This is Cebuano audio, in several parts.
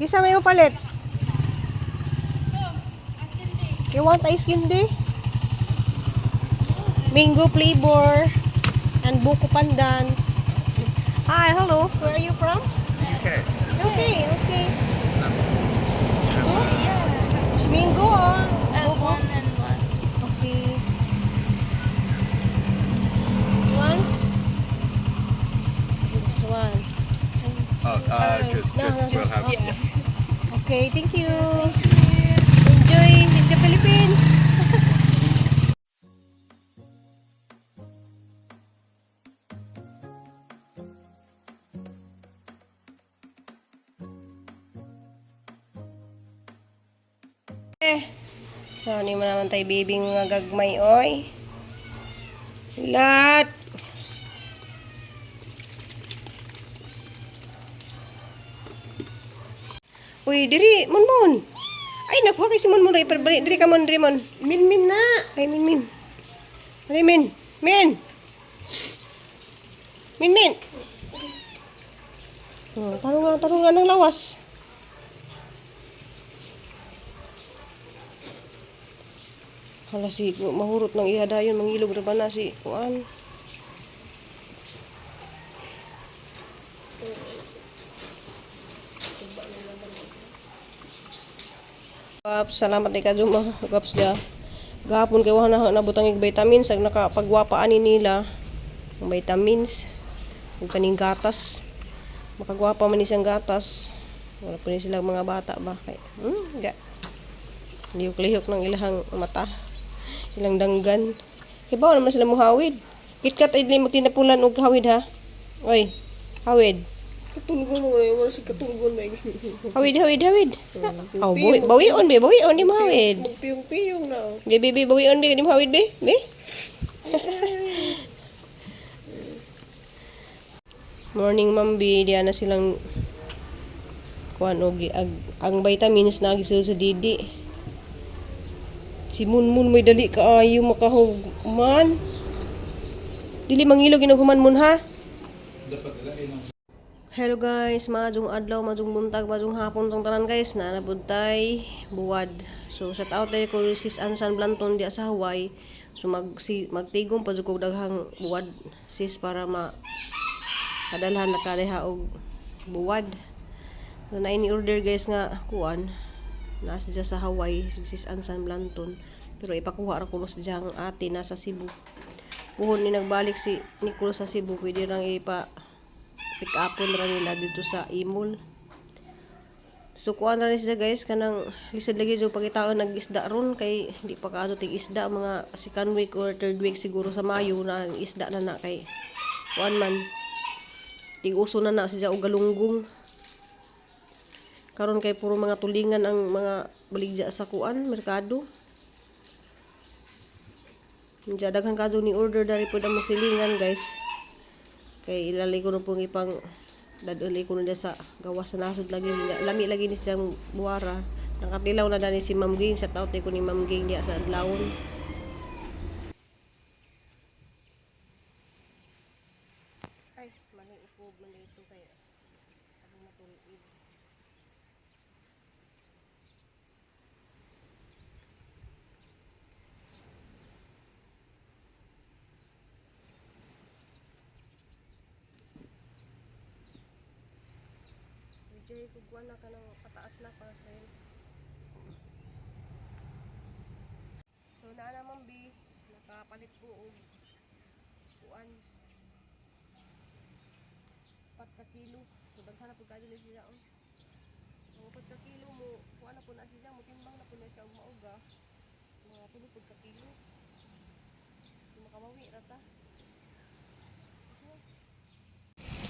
Kisa may palit? You want ice candy? Mango flavor and buko pandan. Hi, hello. Where are you from? UK. Okay. So, mango or buko? One and one. Okay. This one? This one. Oh, just, No, just no, we'll just- have. Yeah. Okay, thank you. Enjoy in the Philippines. Eh, so, ano mo naman tayo bibing nga gagmay, oy. Lat. Uy, diri, monmon. Ay, nakuha kay si Monmon ray, pero diri ka mon, diri mon. Min min na. Ay, min min. Ay, min. Min. Min min. Oh, tarungan, tarungan ng lawas. Hala si mahurot ng iya dayon mangilog ra ba na si kuan. Guwaps, salamat kay Kajuma. Guwaps dia. Gahapon kay wala na nabutang ig vitamins ag nakapagwapa ani nila. Ang vitamins ug kaning gatas. Makagwapa man ni siyang gatas. Wala po ni sila mga bata ba kay. Ga. Lihok-lihok ng ilahang mata. Ilang danggan. Kibaw naman sila muhawid. KitKat ay dili mo tinapulan og hawid ha. Oy, hawid. Katulgon mo na wala si katulgon na. Hawid, hawid, hawid. Oh, bawi, bawion be, bawion di mo hawid. Magpiyong-piyong na. oh. Be, be, be, bawion be, di mo hawid be, be. Morning, Ma'am B. Diyan na silang kuan og ang, ang vitamins na gisulod sa didi. Si Munmun may dali kaayo makahugman. Dili mangilog inughuman mun ha. Hello guys, maadjong adlaw, maadjong buntag, maadjong hapon tong tanan guys, naa na pud tay buwad. So shout out tayo ko sis Ansan Blanton diya sa Hawaii. So mag si, magtigom pa jud kog daghang buwad sis para ma kadalhan nakaleha og buwad. So na ini order guys nga kuan naa siya sa Hawaii si sis Ansan Blanton. Pero ipakuha ra ko siya ang ate nasa Cebu. Puhon ni nagbalik si Nicole sa Cebu, pwede rang ipa pick upon ra nila dito sa Imol. So kuan ra ni siya guys kanang lisod lagi jud pagitaon nag-isda ron kay di pa kaadto tig isda mga second week or third week siguro sa Mayo na ang isda na na kay kuan man tig-uso na na siya og galunggong. Karon kay puro mga tulingan ang mga baligya sa kuan merkado. Diya daghan kadto ni order dari pud ang masilingan guys. Kay ilalay ko na pong ipang daduli ko na sa gawas sa nasod lagi lami lagi ni siyang buwara. Nakatilaw na dani si Ma'am Ging, shout out ko ni Ma'am Ging diya sa Adlawon. Ay, mali upob man dito kay ako matulid. Vijay, kugwa na ka ng pataas na para sa So, naa naman B, nakapalit ko og kuan pat ka kilo. So, daghan na pud kayo ni siya. Oh. Ang upat ka kilo mo, kuan na po na siya, mo timbang na po na siya og mauga. Mga tulo pud ka kilo. So, makabawi ra ta.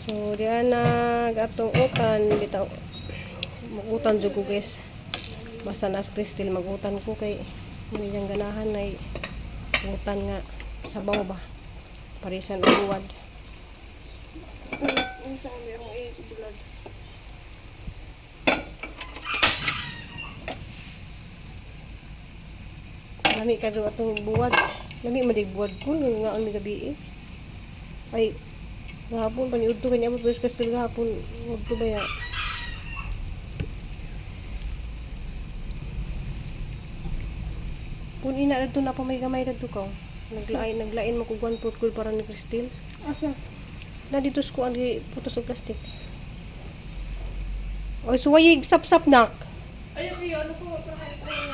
So, diyan na gatong utan bitaw. Magutan jud ko guys. Basta nas Crystal magutan ko kay mo iyang ganahan ay utan nga sabaw ba. Parisan og buwad. Unsa man merong eh bulad. Lami ka daw atong buwad. Lami man dig buwad ko nga ang gabi eh. Ay gahapon pa ni udto kay niabot pa sa Crystal gahapon. Udto ba ya? Kung ina dito na pa may gamay dito ka. Naglain naglain mo kog 1 foot kul para ni Christine. Asa? Na dito sa kuan gi putos og plastic. Oy, suwayig sap-sap nak. Ayaw kayo, ano ko, para kayo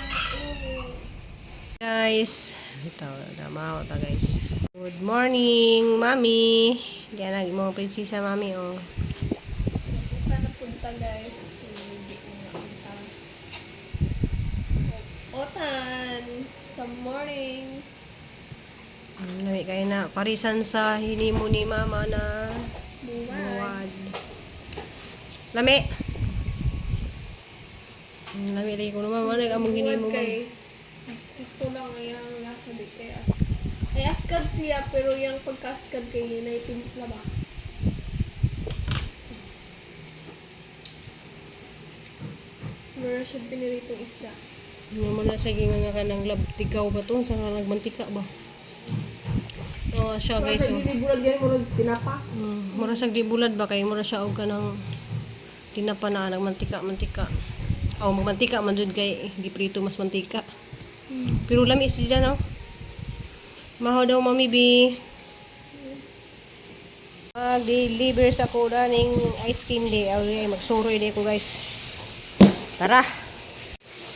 Guys, ito damaw ta guys. Good morning, mami. Diyan na imong prinsesa mami oh. Punta na punta guys. Hindi na punta. Otan! Sa morning. Lami kayo na parisan sa hinimo ni mama na Buwan. buwad. Lami. Lami lagi ko naman wala among hinimo Buwan ma'am. kay sakto lang ang lasa di kay as. Ay askad siya pero yung pagkaskad kay na timpla ba? Meron siya piniritong isda. Ano mo na sa ginga nga kanang lab tigaw ba to sa nga nagmantika ba? Oh, siya guys. Oh. Bulag yan, murag tinapa. Mura sa di bulad ba kay mura siya og kanang tinapa na nagmantika mantika. Oh, magmantika man jud kay giprito mas mantika. Pero lami siya no. Maho daw mami bi. Mag-deliver sa ko ning ice candy. Ay, magsuroy di ko guys. Tara.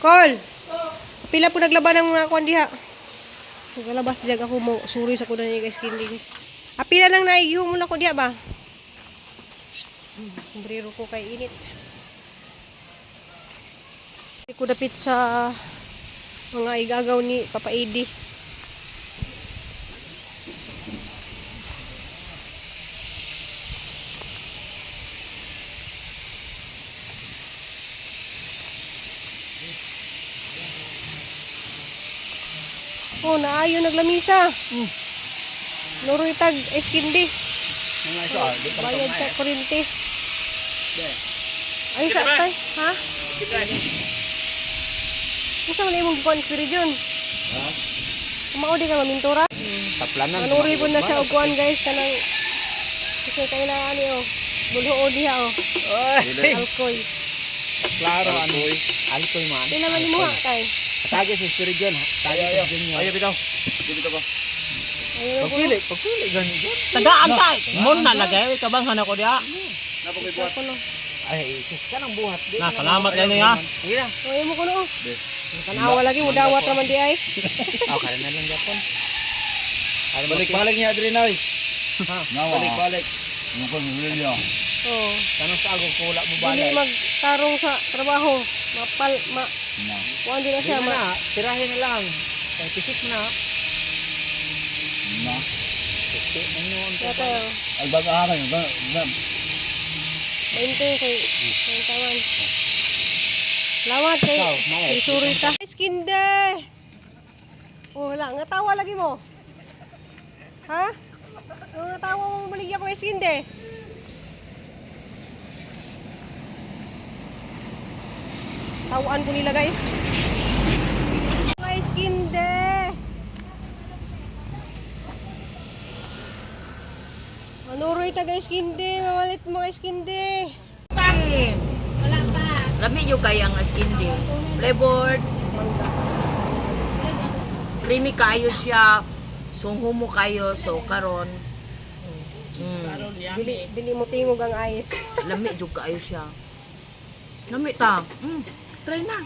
Call. Pila po naglaban ang mga kuan diha. Nagalabas diag ako mo suri sa kudan ni ice candy guys. Apila lang naigihong mo na ko diha ba? Sombrero ko kay init. Di ko dapit sa mga igagaw ni Papa Edi. Oh, naayo naglamisa. Nuroy tag ice candy. Bayad sa kuryente. Ay, sa tay, ha? Unsa man imong gikuan Spiridion? Ha? Kumao di ka mamintura? Taplanan. Manuri po na siya og kuan guys kanang kasi kailangan ni oh. Bulho diha oh. Alkoy. Klaro ano. Alkoy man. Pila man nimo kay? Tage sa Spiridion. Tage sa Junior. Ayo bitaw. Di bitaw ba? Ayun ko. Pagpili, pagpili gani gud. Tagaan tay. Mon na lagay kabang hana ko diha. Ko no. Ay, sus ka nang buhat. Na salamat kayo niya. Sige na. Oy mo ko no. Tanawa lagi mo dawat raman di ay. Ah, kaya na lang gapon. Balik-balik niya diri noy. Balik-balik. Oh. Tanong sa agong kula mo Dili magtarong sa trabaho. Mapal ma kuan di na siya Sige ma. na, tirahin na lang. Kay pisik mo na. Pisik na yun. Kaya tayo. Ay baga akin, 20 kay kay tawan. Salamat kay Ikaw, Mae. kay Surita. Skinde. Oh, wala nga tawa lagi mo. Ha? Nga tawa mo baligya ko skinde. Tawaan ko nila guys. Guys, kinde. Manuroy ta guys kinde, mamalit mo guys kinde. Lami yung kaya ang skin day. Flavored. Creamy kayo siya. Sungho mo kayo. So, karon. Dili dili mo tingog ang ice. Lami jud kayo siya. Lami ta. Try na.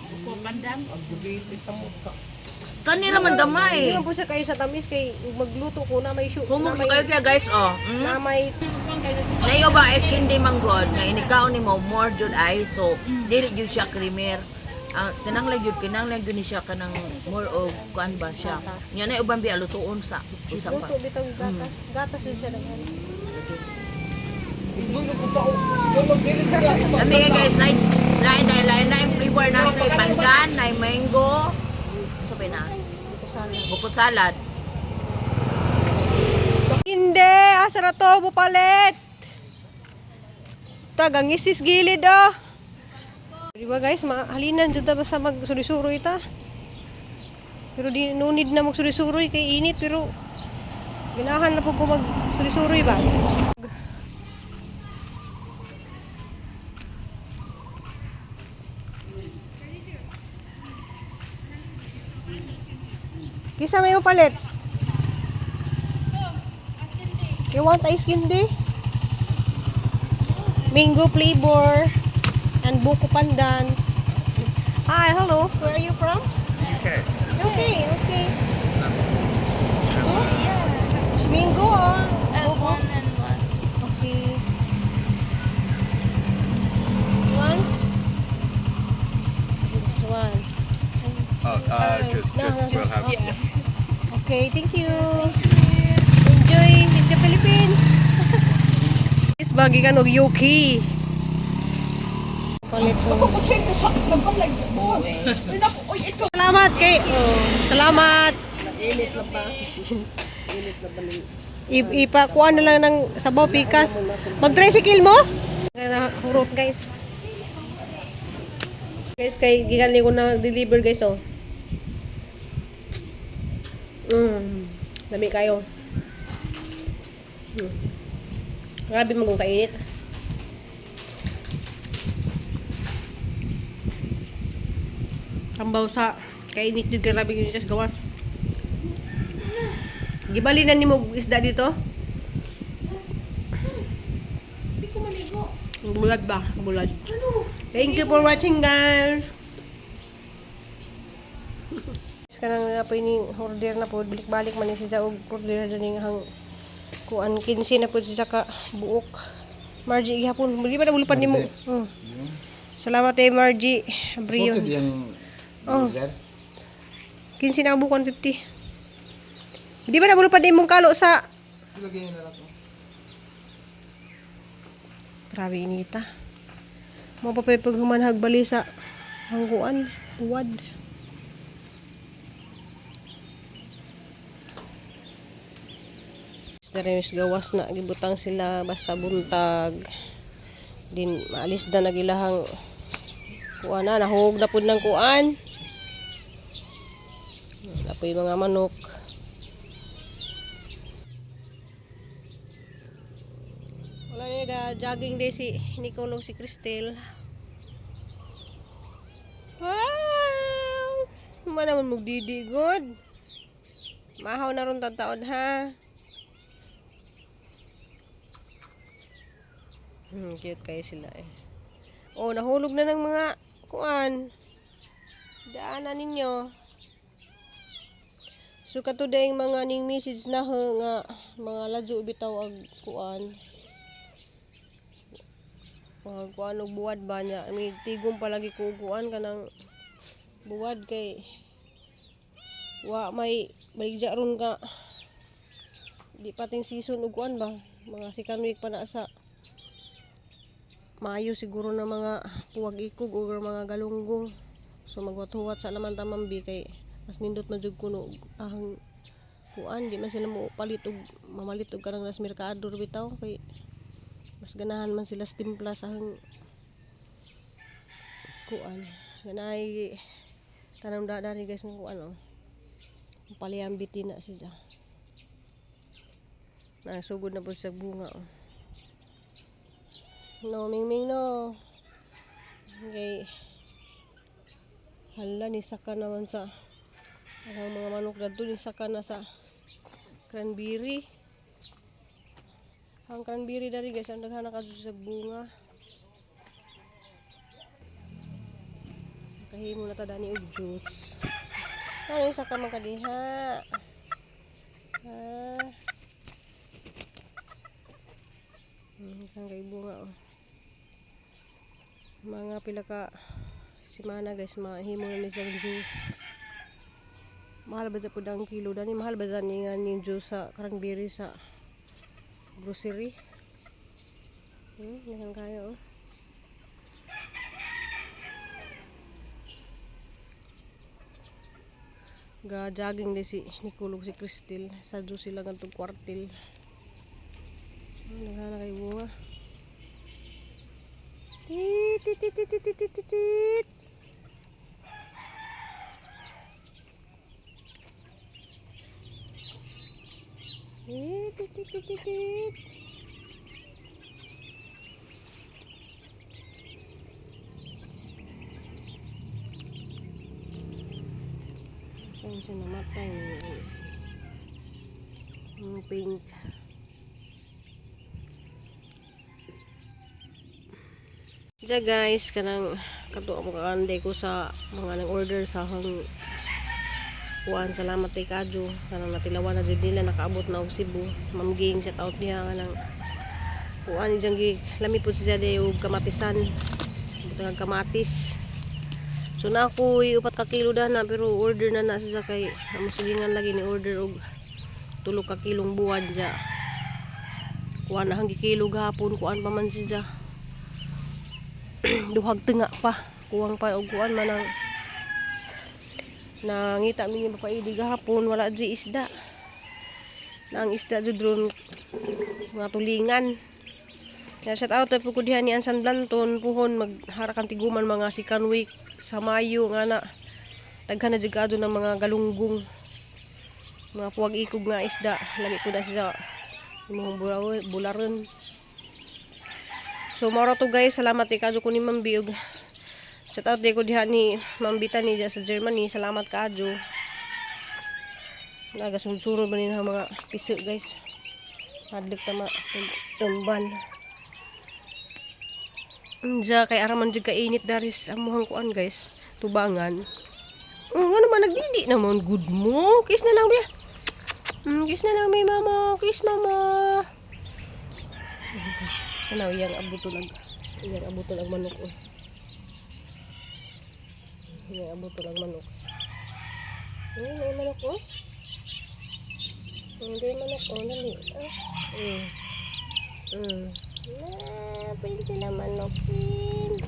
Kanira man gamay. Hindi man po siya kayo sa tamis kay magluto ko na may shu Humok na may, kayo siya guys oh. Na may Nayo ba ice cream di manggod nga inikaon nimo more jud ay so dili jud siya creamer. Ang kinahanglan jud ni siya kanang more og kuan ba siya. Nya na uban biya lutuon sa usa pa. luto bitaw gatas. Gatas yun siya daghan. Lami kay guys, lain lain lain lain lain flavor na sa pandan, na mango. Unsa pa na? Usana. Buko salad. Hindi, asa na to bupalit. Tagang isis gilid oh. Di ba guys, mahalinan jud ta basta magsuroy-suroy ta. Pero di no need na magsuroy-suroy kay init pero ganahan na po ko magsuroy-suroy ba. Kisa may palit? You want ice candy? Mango flavor and buko pandan. Hi, hello. Where are you from? UK. Okay. So, mango or buko? One and one. Okay. This one? This one. Oh, just, No, just no, we'll have. okay. Okay, thank you. Enjoy in the Philippines. Is bagi kan og UK. Palit sa. Salamat kay. Oh, salamat. Init lang ba? Init lang ba? Ipakuha na lang ng sabaw pikas. Mag-tricycle mo? Na hurot guys. Guys, kay gikan ko na deliver guys oh. Lami kayo. Grabe mo kung kainit. Tambaw sa kainit yung grabe yung sa gawas. Gibali na nimo og isda dito? Hindi ko maligo. Bulad ba? Bulad. Ano? Thank you for watching, guys. Kanang na po ini order na po balik-balik man ni siya og order diri hang kuan 15 na po siya ka buok. Margie gihapon, di ba na bulupan nimo? Oh. Salamat eh Margie Abrion. Sorted yung Oh. burger. 15 na ang buok 150. Di ba na bulupan nimong kalo sa Ilagay na lang. Grabe inita. Mo pa pa'y paghumanhag bali sa hangguan, buwad. Sa gawas na gibutang sila basta buntag. Din maalis na nagilahang kuan na nahug na pud ng kuan. Wala po yung mga manok. Wala na ga jogging day si Nicole ug si Cristel. Wow! Uma naman magdidi good. Mahaw na ron taon ha. Cute kayo sila eh. Oh, nahulog na ng mga kuan. Daanan ninyo. So kato dayng mga ning message na ho nga mga ladyo bitaw ag kuan. Mga kuan og buwad ba niya. May tigom palagi ko og kuan kanang buwad kay wa may baligya ron ka di pating season og kuan ba mga second week pa na sa Maayo siguro na mga puwag ikog or mga galunggong. So magwat-huwat sa naman tamambi kay mas nindot man jud kuno ang kuan di man sila mo palit og mamalit og kanang las merkado bitaw kay mas ganahan man sila sa timpla sa ang kuan. Ganay kanang dadari guys ng kuan oh. Paliyang bitina siya. Nasugod na po sa bunga oh. No, Mingming no. Okay. Hala, nisaka naman sa ang mga manok dadto nisaka na sa cranberry. Ang cranberry dari guys, ang daghan na kadto sa bunga. Kahimo na ta dani og juice. Ano yung saka man kadiha? Ha? Kang kay bunga oh. Mga pila ka simana guys, mahimo na ni siyang juice. Mahal ba sa pud ang kilo dani? Mahal ba sa ni nga ning juice sa cranberry sa grocery? Daghan kayo oh. Ga jogging di si Nicolog si Cristel sa juice sila ngadtong kwartil. Nagana kay bunga. Tit tit tit tit tit tit tit, tit. Tit tit tit tit tit, tit. Ano siya namatay. Yung pink. Diya guys, kanang kato mo kakande ko sa mga nang order sa akong kuan, salamat kay Kadyo kanang natilawan na jud nila, nakaabot na og Cebu. Ma'am Ging, shout out niya, kanang kuan diyang gi lami pud siya day og kamatisan, butang kamatis. So na ako'y 4 ka kilo na, pero order na na siya kay amo silingan lagi ni order og 3 ka kilong buwan dya. Kuan na hanggi kilo gahapon, kuan pa man siya. Duhag tinga pa. Kuwang pa og kuan man ang nangita mi ni papaidi gahapon, wala di isda. Na ang isda jud ron mga tulingan. Kaya shout out po ko diha ni Ansan Blanton puhon maghara kang tiguman mga second week sa Mayo nga na daghan na jud kaadto ng mga galunggong, mga puwag ikog nga isda, lami po na siya imong bularon. So mao ra to guys, salamat kay kadyo ko ni Ma'am B ug shout out ko diha ni Ma'am Bitani diha sa Germany, salamat kaadyo. Nagasunod-sunod ba nila mga piso guys, hadlok tama tumban. Diya kay araman jud kainit daris amuhang kuan guys, tubangan. Ano man nagdidi naman good mo. Kiss na lang biya. Kiss na lang mi mama, kiss mama. Ano iyang abuton ag manok. Oh. Iyang abuton ag manok. Ay, may manok oh. Hindi manok oh, dali. Ah. Na, pwede sila manok. Pin.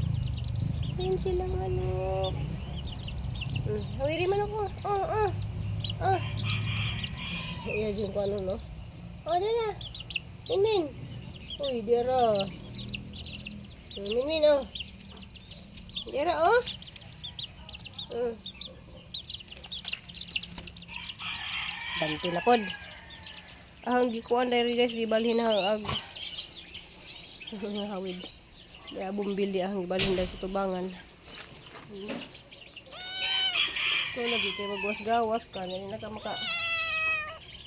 Pin sila manok. Hawiri manok oh. Oh, oh. Oh. Iya jud ko ano no. Oh, dala. Min min. Uy, dira. Min min oh. Dira oh. Banti na pod. Ang gikuan diri guys, gibalhin na ang ag hawid. Kaya bumbil di ang gibalhin dahil sa tubangan. So lagi kay magwas-gawas ka na na ka maka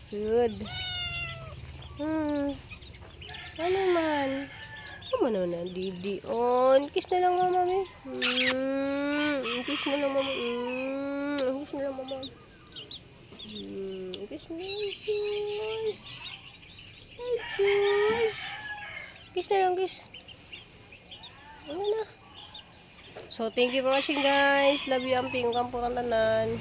sud. Ano man? Ano man na didi on? Kiss na lang mama mi. Kiss na lang mama. Kiss na lang mama. Kiss na lang. Kiss. Ay, kiss. Kiss na lang, kiss. Ano na? So, thank you for watching guys. Love you, amping. Kampo tanan.